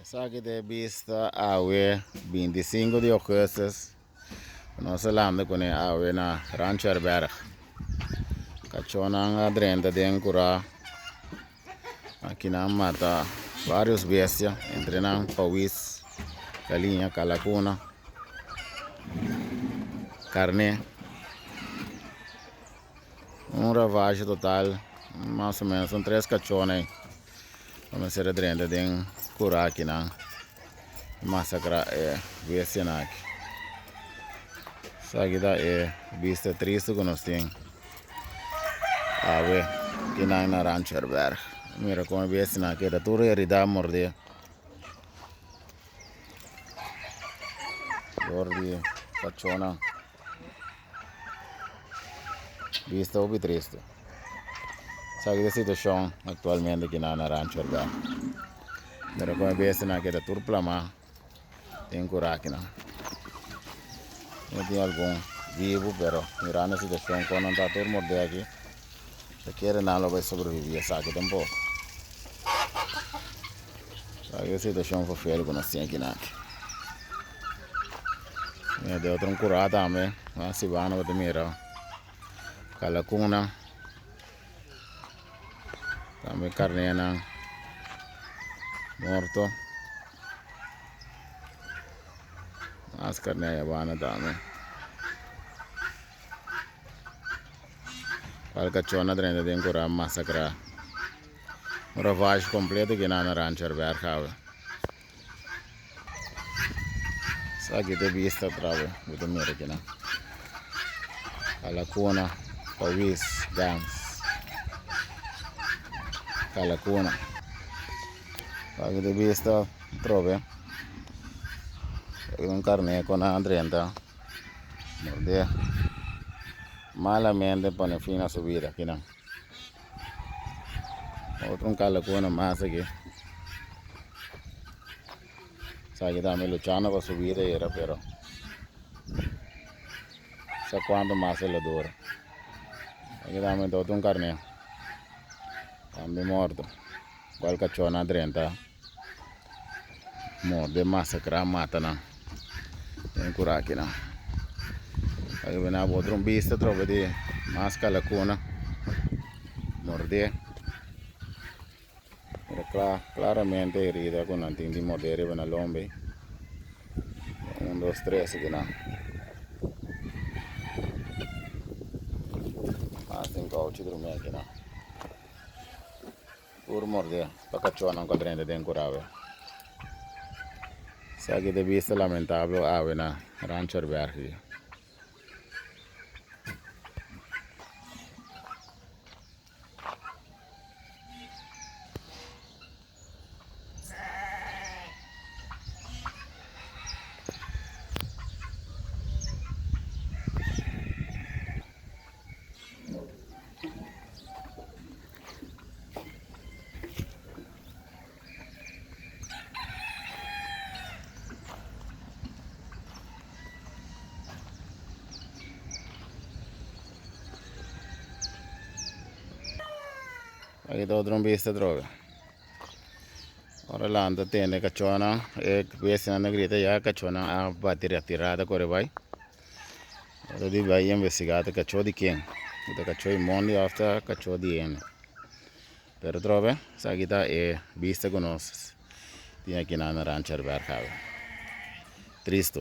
Esaki ta e bista awe 25 di augustus ku nos a landa kuné awe na Rancho Herberg. Kachónan a drenta den kurá. Aki nan mata varios bestia, entre nan pawis, galiña, kalakuna, karné. Un ravage total, mas o menos un tres kachon ei. Lo mester a drenta den kura aki nan masakra e bestianan aki. Esaki ta e bista tristu ku nos tin awe kinan na Rancho Herberg. Mira kon e bestianan keda tur herida mordé dor di kachonnan. Bista hopi tristu. Esaki ta e situashon aktualmente kinan na Rancho Herberg. Mira kon e bestianan keda tur plamá. Den kurakinan. No tin algun bibu pero mirando e situacion con nan ta tur morde aki ta kere nan lo bay sobrevivi esaki tampoco. Esaki e situacion fofel cu nos tin aki nan. Mira den otro un cura tambe mas sibana bo ta mira kalakuna tambe carnenan morto. Mas carne ayabana tambe. Cual cachona drenta den cura masacra. Un ravage completo ki nan na Rancho Herberg awe. Esaki ta bista atrabe bo ta mira kinan. Kalakuna, pawis, gans. Kalakuna. Aki ta bista atrobe. Aki un karné ku nan a drenta mordé malamente pone fin na su bida akinan. Otro un kalakuna mas aki. Esaki tambe luchando pa su bida era pero sa kuantu mas e lo dura. Aki tambe ta otro un karné tambe morto. Cual cachona a drenta morde masacra mata nan den curakinan. Aki bo na otro un bista atrobe di mas calacuna morde. Mira cla claramente herida cu nan tin di morde riba nan lombe. Un dos tres akinan. Mas tin cauchi drumi akinan. Tur mordé pa kachónan ku a drenta den kurawe. Esaki ta bista lamentabel awe na Rancho Herberg. Aki ta otro un bista atrobe. Ora lanta tende kachónan, e bestianan ta grita ya kachónan a bati retirada kore bai. Ora di bai investigá ta kachó di ken, si ta kachó di mondi òf ta kachó di hende. Pero atrobe esaki ta e bista ku nos tin aki na Rancho Herberg awe. Tristu.